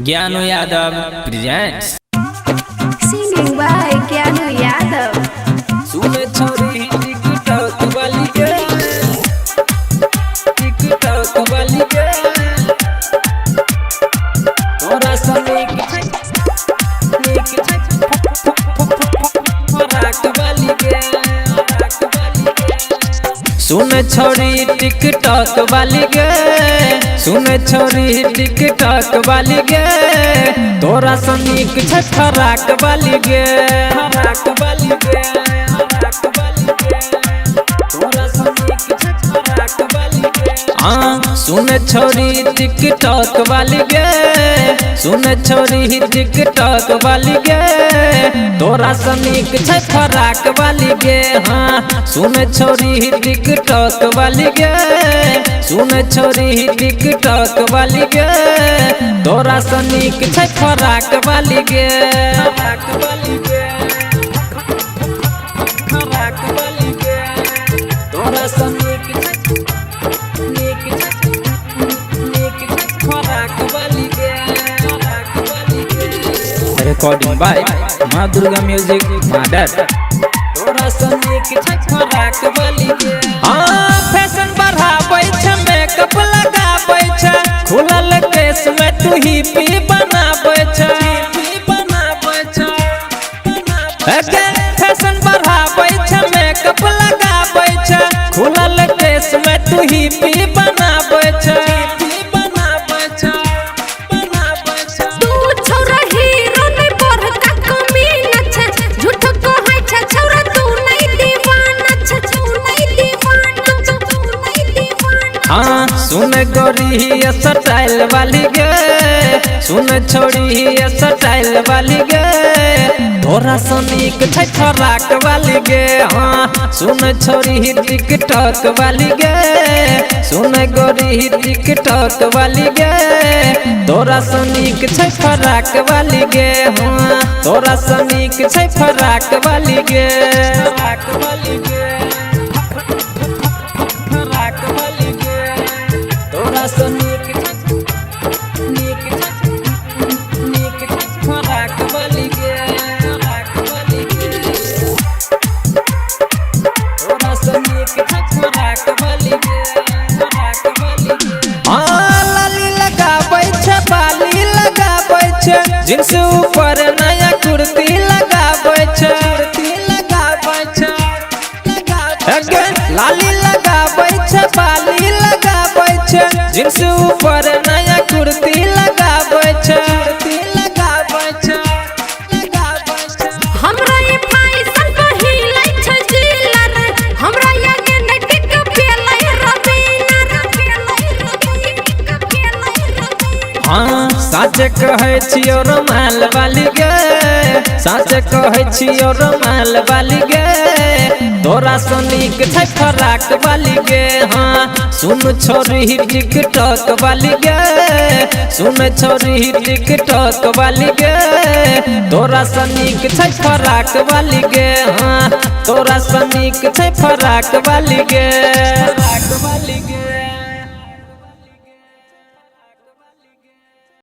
Gyanu Yadav presents. Singing by Gyanu Yadav. सुन छोरी TikTok वाली के, टिकटॉक वाली के, तोरा सनिक निक फराक वाली के, फराक वाली के। सुन छोरी टिकटॉक वाली गे, सुन छोरी टिकटॉक वाली गे, तोरा सनिक छै फराक वाली गे, फराक वाली गे, फराक वाली गे, तोरा सनिक छै फराक वाली गे। हाँ सुन छोरी टिकटॉक वाली गे, सुन छोरी टिकटॉक वाली गे, तोरा सनिक छै फराक वाली गे। हाँ सुन छोरी टिकटॉक वाली गे, सुन छोरी टिकटॉक वाली गे, तोरा सनिक छै फराक वाली गे, फराक वाली गे, फराक वाली गे, तोरा सनिक छै निक निक फराक वाली गे, फराक वाली गे। रिकॉर्डिंग बाय माँ दुर्गा म्यूजिक माडर। तोरा सनिक छै फराक वाली गे। हाँ फैशन बढ़ाबै छै, मेकअप लगाबै छै, खुलल केस में तू ही पी बनाबै छै, बनाबै छै। फैशन बढ़ाबै छै, मेकअप लगाबै छै, खुलल केस में तू ही पी बनाबै छै, बनाबै छै, बनाबै छै। तू छौरा हीरो नै बड़का कमीना छै, झूठ कहै छै छौरा तू नै दीवाना छै, तू नै दीवाना छै, तू नै दीवाना। हाँ सुन गोरी स्टाइल वाली गे, सुन छोरी स्टाइल वाली गे, तोरा सनिक छै फराक वाली गे। हाँ सुन छोरी टिकटॉक वाली गे, सुन गोरी टिकटॉक वाली गे, तोरा सनिक छै फराक वाली गे। हाँ तोरा सनिक छै फराक वाली गे, फराक वाली गे, फराक वाली गे, तोरा सनिक निक निक फराक वाली गे, फराक वाली गे, तोरा सनिक फराक वाली गे, फराक वाली गे। हाँ लाली लगाबै छै, बाली लगाबै छै, जींस ऊपर नया कुर्ती लगाबै छै, कुर्ती लगाबै छै, लाली लगाबै छै, बाली लगाबै छै, जींस ऊपर नया कुर्ती लगाबै छै, कुर्ती लगाबै छै, लगाबै छै। हमरा ई फैशन पहिलै छै जिला रे, हमरा आगे नै टिक पेलै रबीना रे, पेलै रबीना, पेलै रबीना। हाँ साच कहै छियौ रुमाल वाली गे, साच कहै छियौ रुमाल वाली गे, तोरा सनिक छै फराक वाली गे। हाँ सुन छोरी टिकटॉक वाली गे, सुन छोरी टिकटॉक वाली गे, तोरा सनिक छै फराक वाली गे। हाँ तोरा सनिक छै फराक वाली गे, फराक वाली गे।